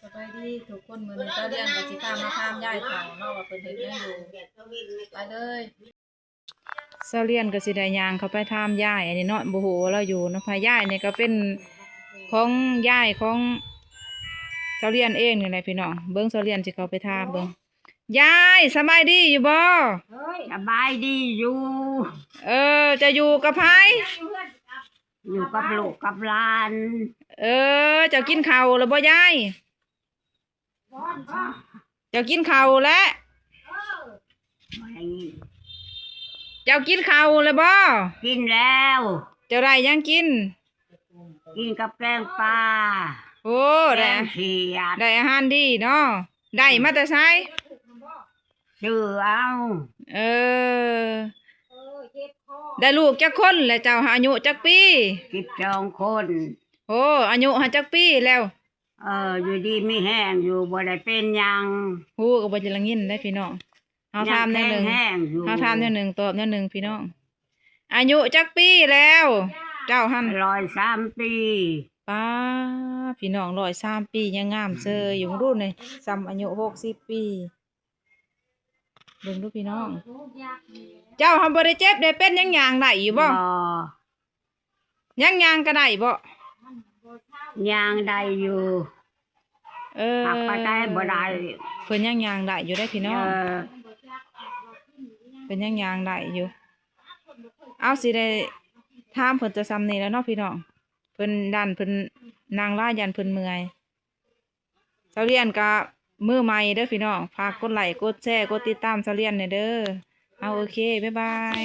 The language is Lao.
ສະບາຍດີທຸກຄົນ ມື້ນີ້ສາວລຽນກໍຊິພາມາຖາມຍາຍເຖົ້າເນາະ ວ່າເພິ່ນເຮັດຫຍັງຢູ່. ໄປເລີຍ. ສາວລຽນກໍຊິໄດ້ຍ່າງເຂົ້າໄປຖາມຍາຍ ອັນນີ້ເນາະ ບໍ່ຮູ້ວ່າລາວຢູ່ນຳໃຜ. ຍາຍນີ້ກໍເປັນຂອງ ຍາຍຂອງສາວລຽນເອງນີ້ແຫຼະພີ່ນ້ອງ. ເບິ່ງ ສາວລຽນຊິເຂົ້າໄປຖາມເບິ່ງ. ຍາຍ ສະບາຍດີຢູ່ບໍ່? ສະບາຍດີຢູ່. ເອີ ເຈົ້າຢູ່ກັບໃຜ? ຢູ່ກັບລູກກັບຫຼານ. ເອີ ເຈົ້າກິນເຂົ້າແລ້ວບໍ່ຍາຍ? ເຈົ້າກິນເຂົ້າແລ້ວ? ເຈົ້າກິນເຂົ້າແລ້ວບໍ່? ກິນແລ້ວ. ເຈົ້າໄດ້ຫຍັງກິນ? ກິນກັບແກງປາ. ໂອ້ ໄດ້ ໄດ້ອາຫານດີເນາະ. ໄດ້ມາແຕ່ໃສ? ຊື້ເອົາ. ເອີ ໄດ້ລູກຈັກຄົນແລ້ວເຈົ້າ? ອາຍຸຈັກປີ? ສິບສອງຄົນ. ໂອ້ ອາຍຸຫັ້ນຈັກປີແລ້ວ? ເອີ ຢູ່ດີມີແຮງຢູ່ ບໍ່ໄດ້ເປັນຫຍັງ. ຮູ້ກໍບໍ່ໄດ້ຍິນເດ້ພີ່ນ້ອງ. ເຮົາຖາມແນວໜຶ່ງ ເຮົາຖາມແນວໜຶ່ງ ຕອບແນວໜຶ່ງພີ່ນ້ອງ. ອາຍຸຈັກປີແລ້ວເຈົ້າຫັ້ນ? ຮ້ອຍສາມປີ. ປ້າ ພີ່ນ້ອງ ຮ້ອຍສາມປີ ຍັງງາມເຊີຍຢູ່. ເບິ່ງດູນີ້ ສ່ຳອາຍຸຫົກສິບປີ. ເບິ່ງດູພີ່ນ້ອງ ເຈົ້າຫັ້ນບໍ່ໄດ້ເຈັບໄດ້ເປັນຫຍັງ ຍ່າງໄດ້ຢູ່ບໍ່? ບໍ່. ຍັງຍ່າງກໍໄດ້ບໍ່? ຍ່າງໄດ້ຢູ່. ເອີ ຫາກໄປໄດ້ບໍ່ໄດ້. ເພິ່ນຍັງຍ່າງໄດ້ຢູ່ເດ້ພີ່ນ້ອງ. ເອີ ເພິ່ນຍັງຍ່າງໄດ້ຢູ່. ເອົາ ຊິໄດ້ຖາມເພິ່ນແຕ່ສ່ຳນີ້ແຫຼະເນາະພີ່ນ້ອງ. ເພິ່ນຢ້ານເພິ່ນນັ່ງຫຼາຍ ຢ້ານເພິ່ນເມື່ອຍ. ສາວລຽນກະມືໃໝ່ເດີພີ່ນ້ອງ. ຝາກກົດໄລ້ ກົດແຊ ກົດຕິດຕາມສາວລຽນແດ່ເດີ. ເອົາ ໂອເຄ ບາຍບາຍ.